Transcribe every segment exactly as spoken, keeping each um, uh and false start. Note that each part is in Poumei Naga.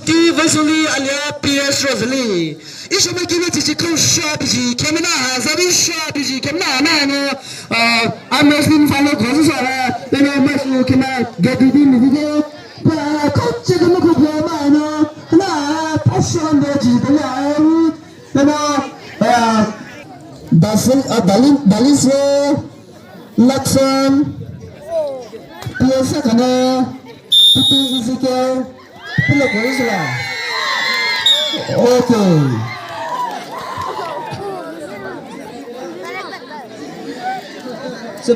T Vasuli alia P S Rosalie. Isho mai kina chichi kau sha piji, kemina ha, zabi sha piji, kemina ha na no, uh, arm wrestling follow gozu sa ha, you know, masu kemina get ready mi video. Ba, coach kemina ko ba ma no, na, passion do ji, ba, you know, uh, Dasil, uh, Dalin, Daliswa, Lakson, P S Sakana, P T Ezekiel, Pilo Korisla. Okay. So,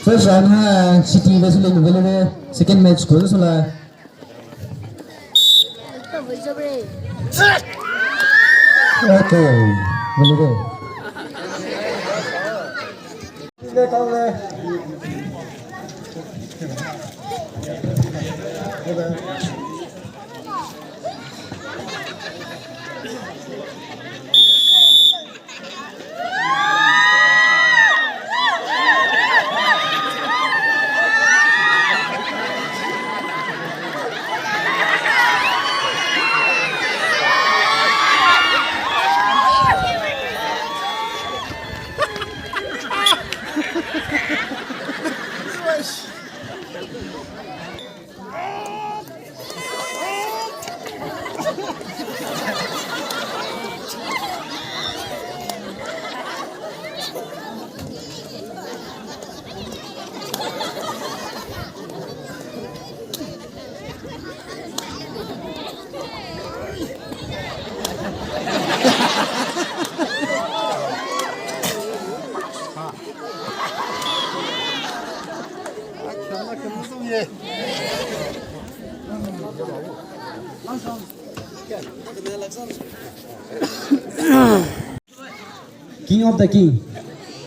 first round ha, City Wrestling Valley, second match Korisla. Okay, Valley. King of the king.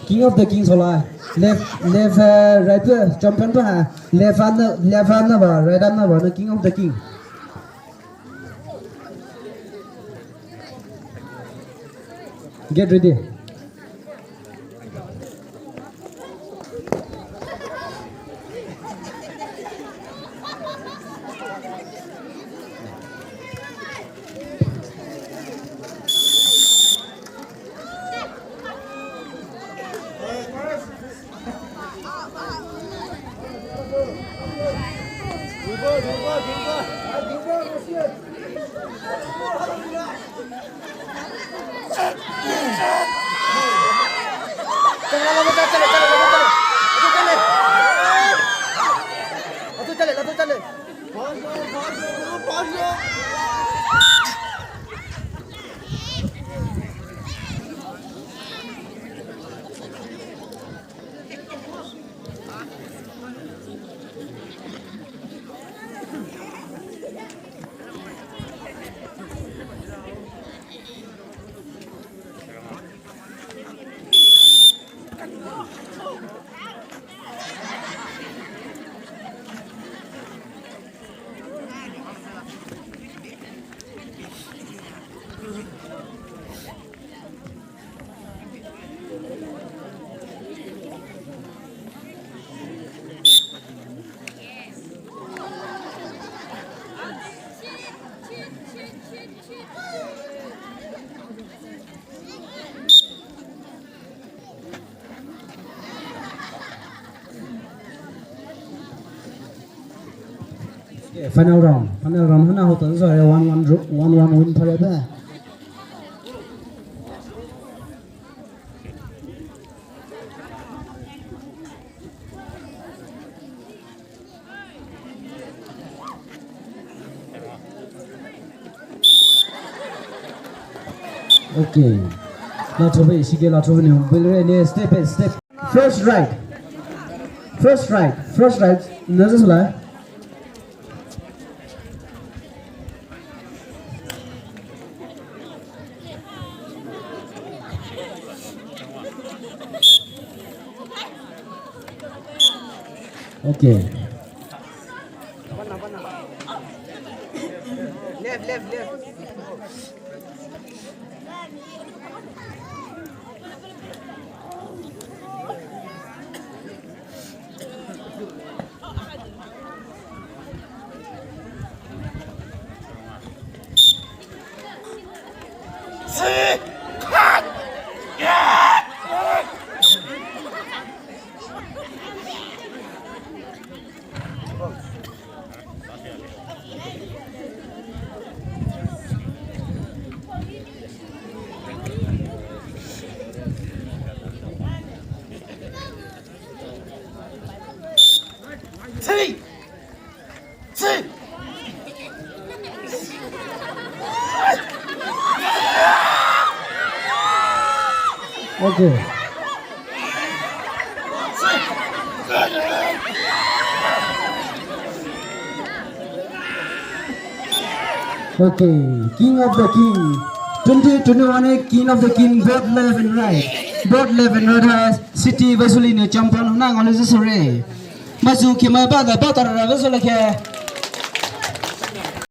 King of the king sola. Left, left, uh, right, uh, champion to ha. Left hand, left hand na ba, right hand na ba, na king of the king. Get ready. Okay, final round. Final round hana hotan sa one one ro-, one one win phare ba. Okay. Lachobe, isike lachobe ne, belre ne, step by step. First right. First right. First right. Naza sula. Okay. Left, left, left. Okay. Okay, King of the King. Twenty twenty-one King of the King, both left and right. Both left and right ha City Vaisuli ne champion hona ngaolou zhu sure. Mazu kima ba da ba ta ra ba zhu la ke.